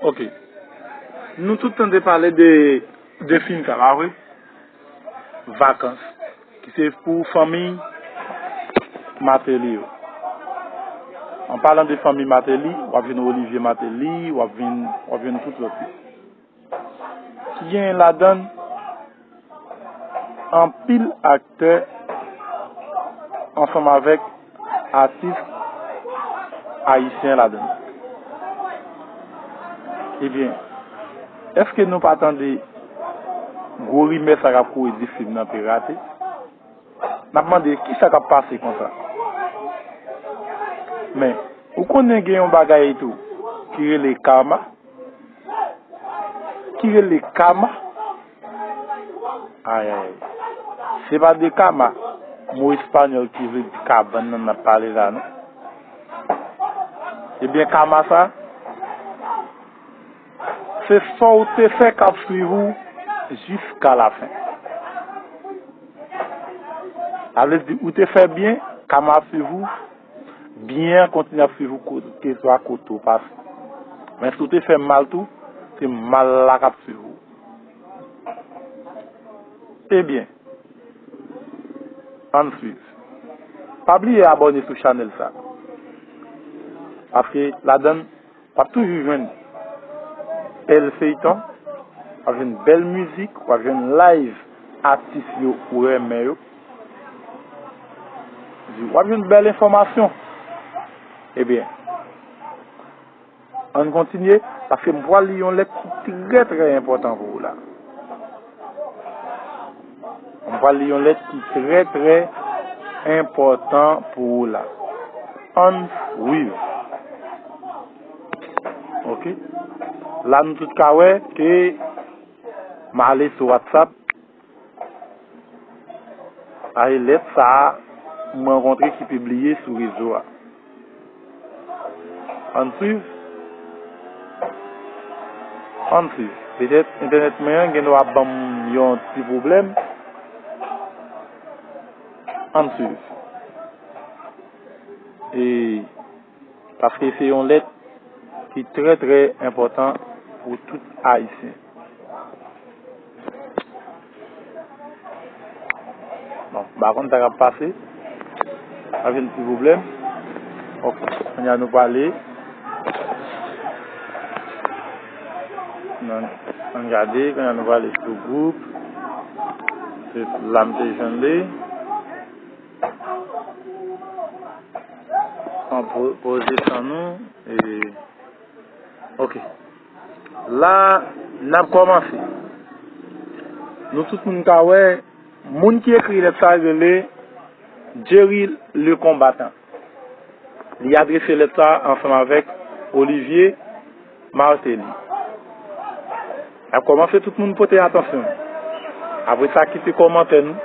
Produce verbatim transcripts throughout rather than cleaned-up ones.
Ok. Nou tout tande pale de, de fim sa, pa vre? Vakans, ki se pou fanmi Martelly yo. An palan de fanmi Martelly, w ap jwenn Olivier Martelly, w ap jwenn, w ap jwenn tout lòt yo. Ki genyen ladan l anpil aktè ansanm avèk atis ayisyen ladan l. Ebyen, èske nou pa tande gwo rimè sa k ap kouri di fim nan pe rate? N ap mande kisa k ap pase konsa. Men, ou konnen gen yon bagay tou ki rele karma. Ki rele karma? Ay, ay. Se pa de karma, mo espanyòl ki vle di kabann nan n ap pale la, non. Ebyen, karma sa, se sa w te fè k ap swiv ou jiska lafen. Sa vle di, ou te fè byen, karma ap swiv ou, byen an kontinye ap swiv ou, kèlkeswa kote w pase. Men si w te fè mal tou, se mal la k ap swiv ou. Ebyen, ann swiv. Pa bliye abòne sou chanèl sa. Paske ladan l, w ap toujou jwenn bèl feyton, w ap jwenn bèl mizik, w ap jwenn live atis yo ou renmen yo. W ap jwenn bèl enfòmasyon. Ebyen, ann kontinye, paske m pral li yon lèt ki trè, trè enpòtan pou ou la. M pral li yon lèt ki trè, trè enpòtan pou ou la. Ann swiv. Ok. La, nou tout ka wè ke m ale sou WhatsApp. A, e lèt sa a, m rankontre ki pibliye sou rezo a. Ann swiv. Ann swiv. Petèt entènèt mwen an gen dwa ban m yon ti pwoblèm. Ann swiv. E paske se yon lèt ki trè, trè enpòtan pou tout Ayisyen. Bon, m pa konn sa k ap pase. Ap gen ti pwoblèm. Ok, kounye a nou pale. Nan, ann gade, kounye a nou pale sou gwoup. Se la m te jwenn li. An po-, poze san nou. E, ok. La, n ap kòmanse. Nou tout moun ka wè, moun ki ekri lèt sa rele Jerry Le Combattant. Li adrese lèt sa ansanm avèk Olivier Martelly. N ap kòmanse, tout moun pote atansyon. Apre sa, kite kòmantè nou.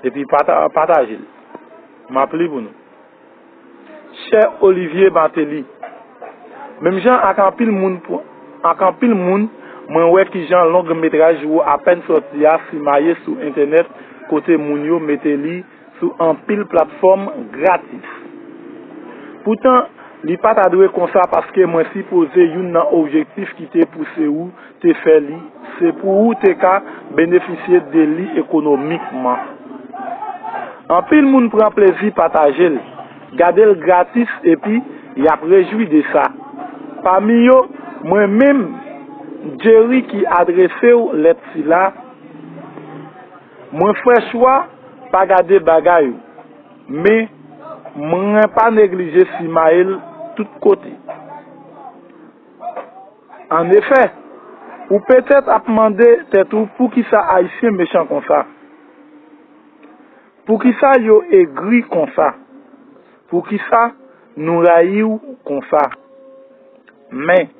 Epi pata-, pataje l. M ap li pou nou. Chè Olivier Martelly, menm jan ak anpil moun, pou, ak anpil moun, mwen wè kijan long metraj ou apèn sòti a simaye sou entènèt kote moun yo mete li sou anpil platfòm gratis. Poutan, li pa ta dwe konsa paske mwen sipoze youn nan objektif ki te pouse ou te fè li, se pou ou te ka benefisye de li ekonomikman. Anpil moun pran plezi pataje l, gade l gratis epi y ap rejwi de sa. Pami yo, mwen menm, Jerry ki adrese w lèt sila, mwen fè chwa pa gade bagay ou, men mwen pa neglije simaye l tout kote. Annefè, ou petèt ap mande tèt ou poukisa Ayisyen mechan konsa? Poukisa yo egri konsa? Poukisa nou rayi w konsa? Men,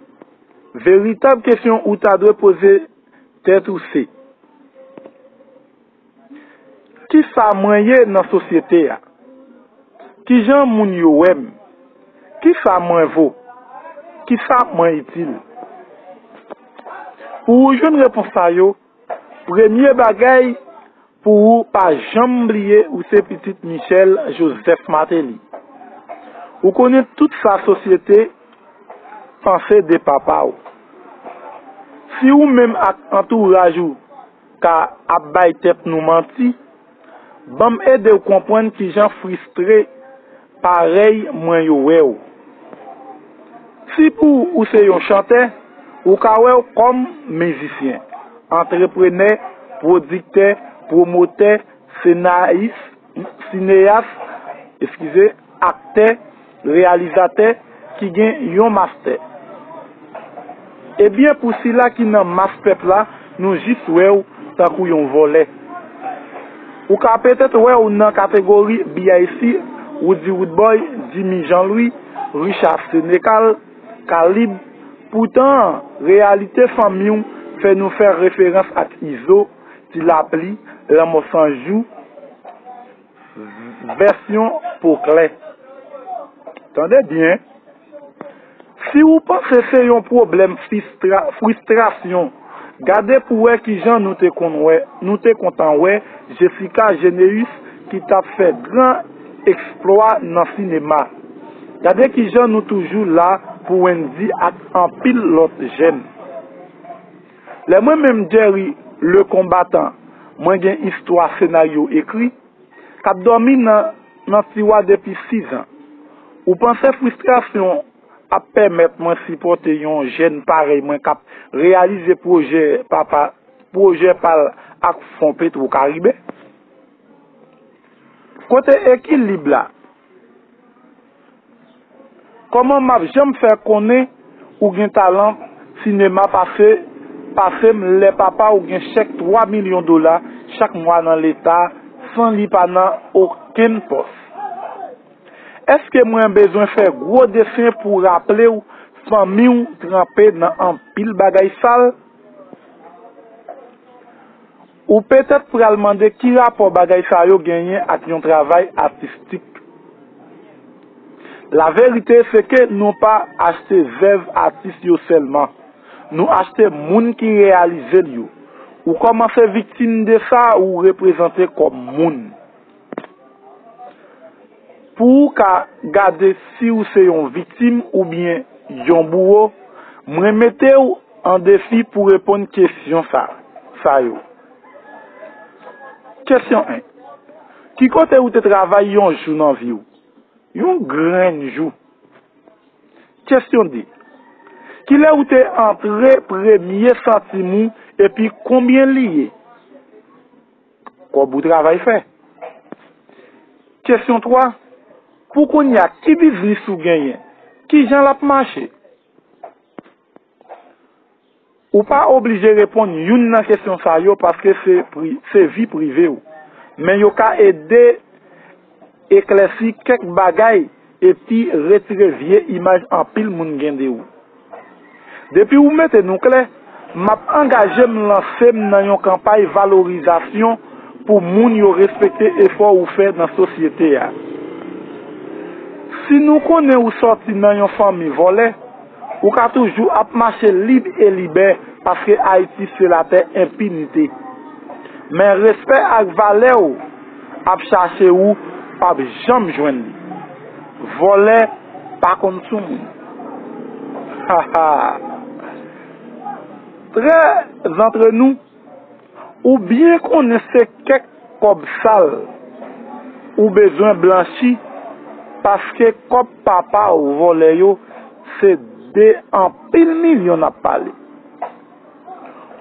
veritab kesyon ou ta dwe poze tèt ou se, kisa mwen ye nan sosyete a? Kijan moun yo wè m? Kisa mwen vo? Kisa mwen itil? Pou ou jwenn repons sa yo, premye bagay, pou ou pa janm bliye ou se pitit Michel Joseph Martelly. Ou konnen tout sa sosyete panse de papa w. Si ou menm ak antouraj ou ka ap bay tèt nou manti, ban m ede w konprann kijan fristre parèy mwen yo wè w. Si pou ou se yon chantè, ou ka wè w kòm mizisyen, antreprenè, pwodiktè, pwomotè, senayis, sineyas, eskize, aktè, reyalizatè ki gen yon mastè. Ebyen, pou sila ki nan mas pèp la, nou jis wè w tankou yon vòlè. Ou ka petèt wè w nan kategori B I C, Roody Roodboy, Jimmy Jean Louis, Richard Sénécal, Kalib. Poutan, reyalite fanmi w fè nou fè referans ak Izo, Ti Lapli, Lanmò San Jou, vèsyon po klè. Tande byen, si ou panse se yon pwoblèm fristra- fristrasyon, gade pou wè kijan nou te konn wè, nou te kontan wè Jessica Généus ki t ap fè gran eksplwa nan sinema. Gade kijan nou toujou la pou Wendy ak anpil lòt jèn. Lè mwen menm Jerry Le Combattant, mwen gen istwa senaryo ekri, k ap dòmi nan, nan tiwa depi sizan. Ou panse fristrasyon ap pèmèt mwen sipòte yon jèn parèy mwen k ap reyalize pwojè papa, pwojè pa l ak Fon Petwo Karibe? Kote ekilib la? Kòman m ap janm fè konnen ou gen talan sinema pase, pase m lè papa w gen chèk twa milyon dola chak mwa nan Leta san li pa nan okenn pòs? Èske mwen bezwen fè gwo desen pou raple w fanmi w tranpe nan anpil bagay sal? Ou petèt pral mande ki rapò bagay sa yo genyen ak yon travay atistik. Laverite se ke nou pa achte zèv atis yo sèlman, nou achte moun ki reyalize l yo. Ou kòmanse viktim de sa ou reprezante kòm moun. Pou ou ka gade si ou se yon viktim oubyen yon bouwo, mwen mete w an defi pou reponn kesyon sa, sa yo. Kesyon en. Ki kote ou te travay yon jou nan vi w? Yon grenn jou. Kesyon de. Kilè ou te antre premye santim ou epi konbyen li ye? Kòb ou travay fè. Kesyon twa. Pou kounye a, ki biznis ou genyen? Kijan l ap mache? Ou pa oblije reponn youn nan kesyon sa yo paske se pri- se vi prive w. Men yo ka ede eklèsi kèk bagay epi retire vye imaj anpil moun gen de ou. Depi ou mete nou klè, m ap angaje m lanse m nan yon kanpay valorizasyon pou moun yo respekte efò ou fè nan sosyete a. Si nou konnen ou sòti nan yon fanmi vòlè, ou ka toujou ap mache lib e libè paske Ayiti se latè enpinite. Men respè ak valè w ap chache ou p ap janm jwenn li. Vòlè pa konn sou moun. Haha. Trè antre nou, ou byen konnen se kèk kòb sal ou bezwen blanchi paske kòb papa w vòlè yo se de anpil milyon n ap pale.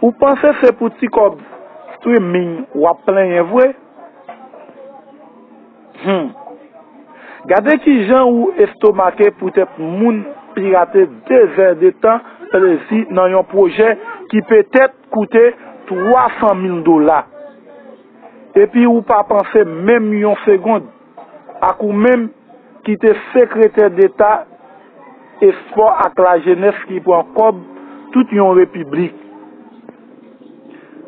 Ou panse se pou ti kòb streaming w ap plenyen vre? Hmm. Gade kijan ou estomake poutèt moun pirate de zè de tan plezi nan yon pwojè ki petèt koute twa san mil dola. Epi ou pa panse menm yon segond ak ou menm ki te sekretè deta espò ak lajenès ki pran kòb tout yon repiblik.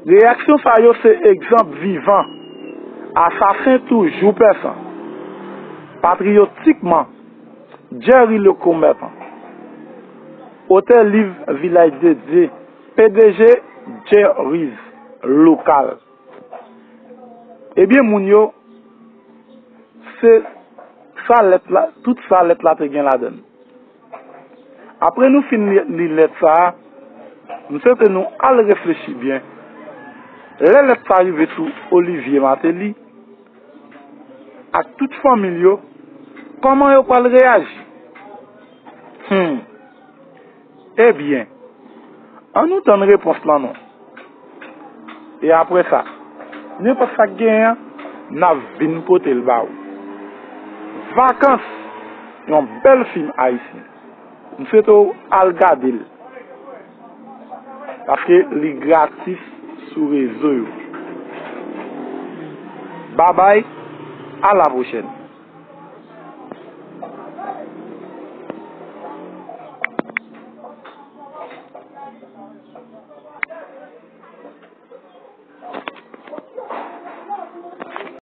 Reyaksyon sa yo se egzanp vivan. Asasen toujou pè san. Patriyotikman, Jerry Le Combattant, otè liv Vilaj de Dye, P D G Jerry's Local. Ebyen, moun yo, se Sa lèt la, tout sa lèt la te gen ladan l. Apre nou fin li, li lèt sa a, m swete nou al reflechi byen. Lè lèt sa rive sou Olivier Martelly ak tout fanmi l yo, kòman yo pral reyaji? Hmm. Ebyen, ann nou tann repons lan non. E apre sa, nenpòt sa k genyen an, n ap vin pote l ba ou. Vakans, yon bèl fim ayisyen. M swete w al gade l. Paske li gratis sou rezo yo. Babay, a la pwochèn.